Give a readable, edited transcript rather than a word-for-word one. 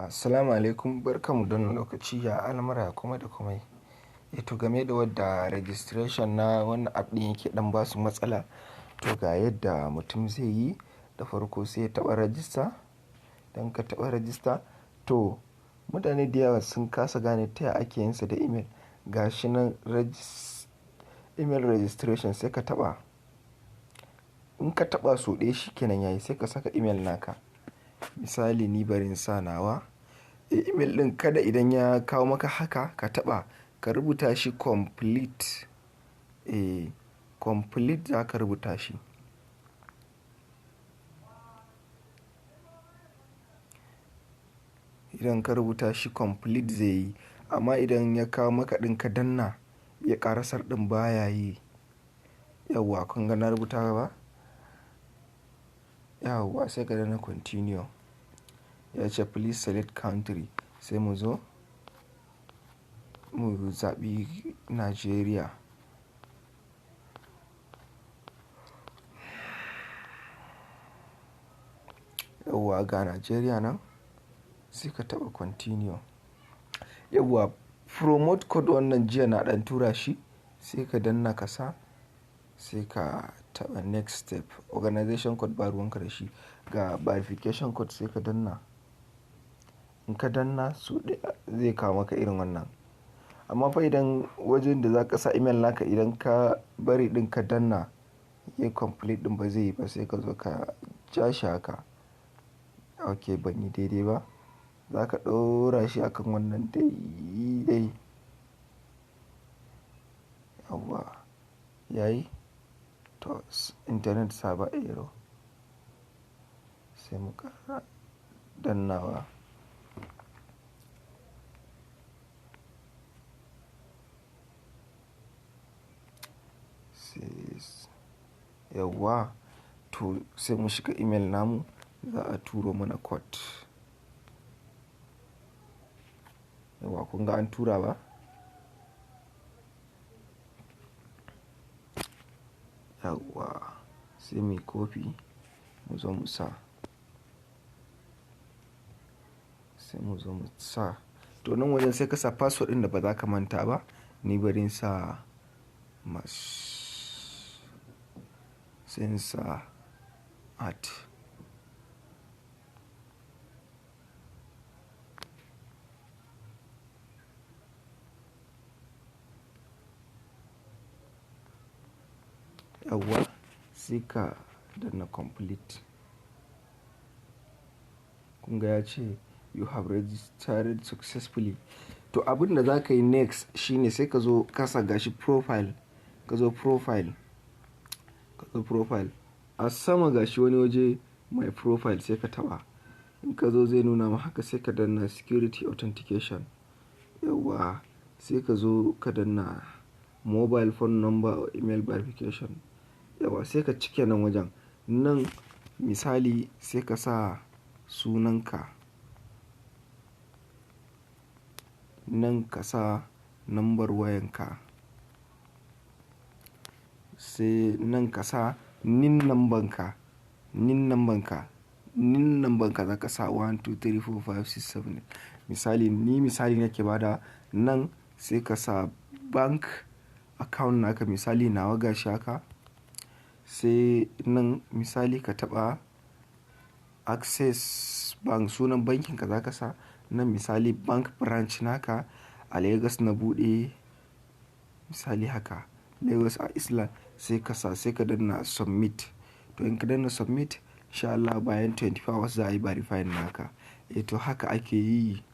Assalamu alaikum, barkanmu da wannan lokaci, ya al'amura kuma da komai. To game da wadda registration na wannan app ɗin yake ɗan basu matsala, to ga yadda mutum zai yi. Da farko sai ya taɓa register. Idan ka taɓa register, to mutane da yawa sun kasa gane ta ya ake yin sa da email. Ga shi nan email registration, sai ka taɓa. In ka taɓa sau ɗaya, shi kenan yayi, sai ka saka email naka. Misali, ni bari in sa nawa. Email ɗin, kada idan ya kawo maka haka ka taɓa, ka rubuta shi complete. Complete za ka rubuta shi. Idan ka rubuta shi complete zai yi. Amma idan ya kawo maka ɗin ka danna, ya ƙarasar ɗin baya yi. Yauwa, kun ga na rubuta ba? Yauwa, sai ka danna continue. Ya ce please select country. Sai mu zo mu zaɓi Nigeria. Yauwa, ga Nigeria nan, sai ka taɓa continue. Yauwa, promote code wannan jiya na ɗan tura shi, sai ka danna ka sa, sai ka taɓa next step. Organization code ba ruwan ka da shi. Ga verification code, sai ka danna. In ka danna sau ɗaya zai kawo maka irin wannan. Amma fa idan wajen da za ka sa email naka, idan ka bari ɗin ka danna yayi complete ɗin, ba zai yi ba, sai ka zo ka ja shi haka. Ok, ban yi daidai ba. Za ka ɗora shi a kan wannan daidai. Yauwa, yayi? To, internet server error. Sai mu ƙara dannawa. Sai yauwa, to sai mu shiga email namu, za a turo mana code. Yauwa, kun ga an tura ba? Yauwa, sai muyi copy mu zo mu sa. Sai mu zo mu sa. To, nan wajen sai ka sa password ɗin da ba za ka manta ba. Ni bari in sa mas. Sai in sa at. Yauwa, sai ka danna complete. Kun ga ya ce you have registered successfully. To, abin da za ka yi next shine sai ka zo kasa, gashi profile. Ka zo profile. Ka zo profile. A sama gashi wani waje my profile, sai ka taɓa. In ka zo zai nuna ma haka, sai ka danna security authentication. Yauwa, sai ka zo ka danna mobile phone number or email verification. Yauwa, sai ka cike nan wajen. Nan misali sai ka sa sunanka. Nan ka sa number wayanka. Sai nan ka sa NIN number ka, NIN number ka, NIN number ka za ka sa 1 2 3 4 5 6 7. Misali, ni misali nake ba da. Nan sai ka sa bank account naka, misali nawa gashi haka. Sai nan misali ka taɓa Access Bank, sunan bankin ka za ka sa. Nan misali bank branch naka, a Lagos na buɗe, misali haka Lagos a Island, sai ka sa, sai ka danna submit. To, in ka danna submit, in sha Allah bayan 24 hours za a yi verifying naka. To, haka ake yi.